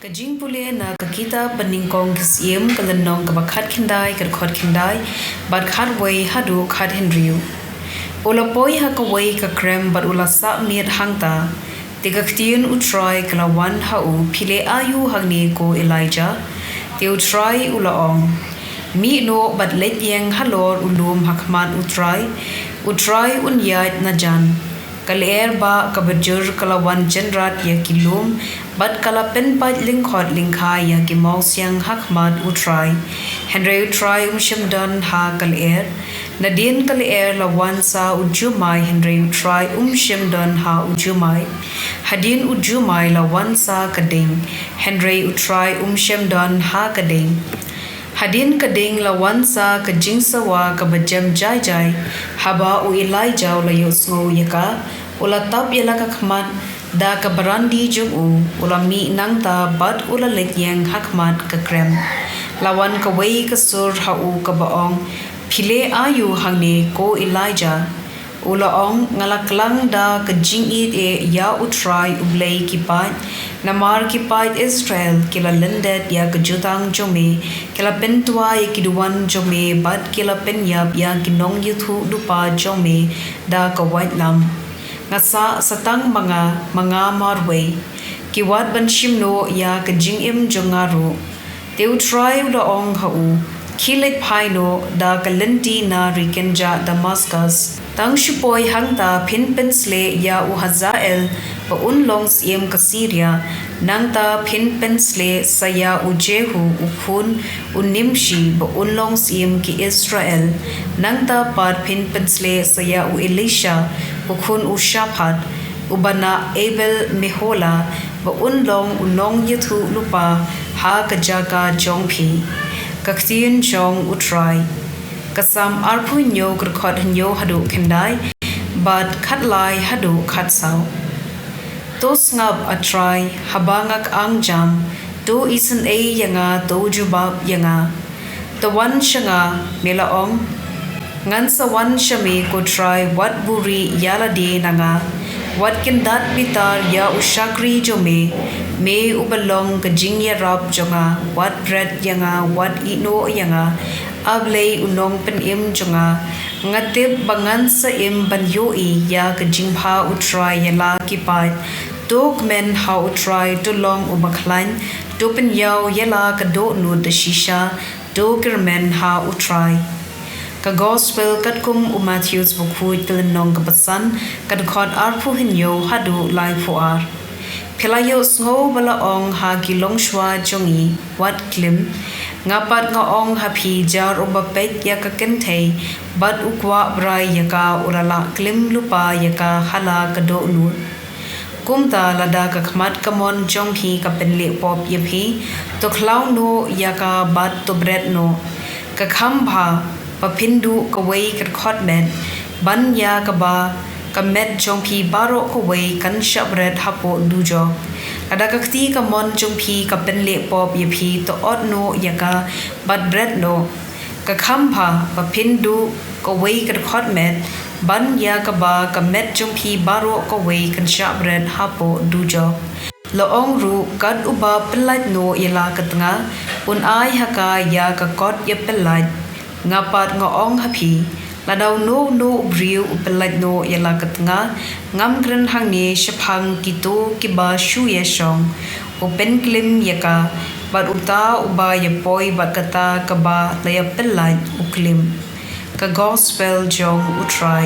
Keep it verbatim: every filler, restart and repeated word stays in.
Ka jingpule na ka kitab Banyngkong ki Syiem, ka lynnong kaba khatkhyndai, ka dkhot khyndai bad khatwei haduh khathynriew. U la poi ha kawei ka krem bad u la sah miet hangta. Te ka ktien U Trai ka la wan ha u, phi leh aïu hangne ko Elijah? Te U Trai u la ong, mih noh bad leit ïeng halor u lum ha khmat U Trai, U Trai un ïaid na jan. Ka lyer bah kaba jur ka la wan jynrat ïa ki lum, bad ka la pynpait lyngkhot lyngkhai ïa ki mawsiang ha khmat U Trai. Hynrei U Trai um shym don ha ka lyer. Nadien ka lyer la wan sa u jumai, hynrei U Trai um shym don ha u jumai. Hadien u jumai la wan sa ka ding, hynrei U Trai um shym don ha ka ding. Hadien ka ding la wan sa ka jingsawa kaba jem jai jai. Haba u Elijah u la ïohsngew ïa ka, u la tap ïa la ka khmat da ka barandi jong u, u la mih nangta bad u la leit ïeng ha khmat ka krem. La wan kawei ka sur ha u kaba ong, phi leh aïu hangne ko Elijah? U la ong, nga la klang da ka jingïeit ïa U Trai U Blei ki paid, namar ki paid Israel ki la lyndet ïa ka jutang jong me, ki la pyntwa ïa ki duwan jong me bad ki la pynïap ïa ki nongïathuhlypa jong me da ka waitlam. Nga sah sa tang ma nga, ma nga marwei. Ki wad ban shim noh ïa ka jingim jong nga ruh. Te U Trai u la ong ha u, khie leit phai noh da ka lynti na ri kynjah Damaskus. Tang shu poi hangta phin pynsleh ïa u Hazael ba un long syiem ka Syria, nangta phin pynsleh sa ïa u Jehu u khun u Nimshi ba un long syiem ki Israel, nangta pat phin pynsleh sa ïa u Elisha u khun u Shaphat, uba na Abel Mehola, ba un long u nongïathuhlypa ha ka jaka jong phi. Ka ktien jong U Trai. Ka Salm arphew hynñiew, ka dkhot hynñiew haduh khyndai bad khatlai haduh khatsaw. To sngap, A Trai, haba nga kyang jam, to isynei ïa nga, to jubab ïa nga. To wan sha nga, me la ong. Ngan sa wan sha me ko Trai, wat buhrieh ïa lade na nga. Wat kyndat bitar ïa u shakri jong me, me uba long ka jingïarap jong nga, wat bret ïa nga, wat ïehnoh ïa nga, A Blei u nongpynim jong nga. Nga tip ba ngan sa im ban ïohi ïa ka jingbha U Trai ïa la ki paid. To kmen ha U Trai, to long uba khlaiñ, to pynïaw ïa la ka dohnud da shisha, to kyrmen ha U Trai. Ka Gospel katkum u Mathaios bakhuid, ka lynnong kaba san, ka dkhot arphew hynñiew haduh laiphew ar. Phi la ïohsngew ba la ong ha ki longshuwa jong ngi, wat klim. Nga pat nga ong ha phi, jar uba peit ïa ka kynthei bad u kwah brai ïa ka, u la lah klim lypa ïa ka ha la ka dohnud. Kumta lada ka khmat kamon jong phi ka pynleh pop ïa phi, to khlaw noh ïa ka bad to bret noh. Ka kham bha ba phin duh kawei ka dkhot met ban ïa kaba ka met jong phi baroh kawei kan shah bret hapoh dujok. Lada ka kti kamon jong phi ka pynleh pop ïa phi, to ot noh ïa ka bad bret noh. Ka kham bha ba phin duh kawei ka dkhot met ban ïa kaba ka met jong phi baroh kawei kan shah bret hapoh dujok. La ong ruh, kat uba pyllait noh ïa la ka tnga, un ai ha ka ïa ka kot ïapyllait. Nga pat nga ong ha phi, lada uno uno u briew u pyllait noh ïa la ka tnga, ngam kren hangne shaphang kito kiba shu ïashong. U pynklim ïa ka, bad uta uba ïapoi bad kata kaba la ïapyllait u klim. Ka Gospel jong U Trai.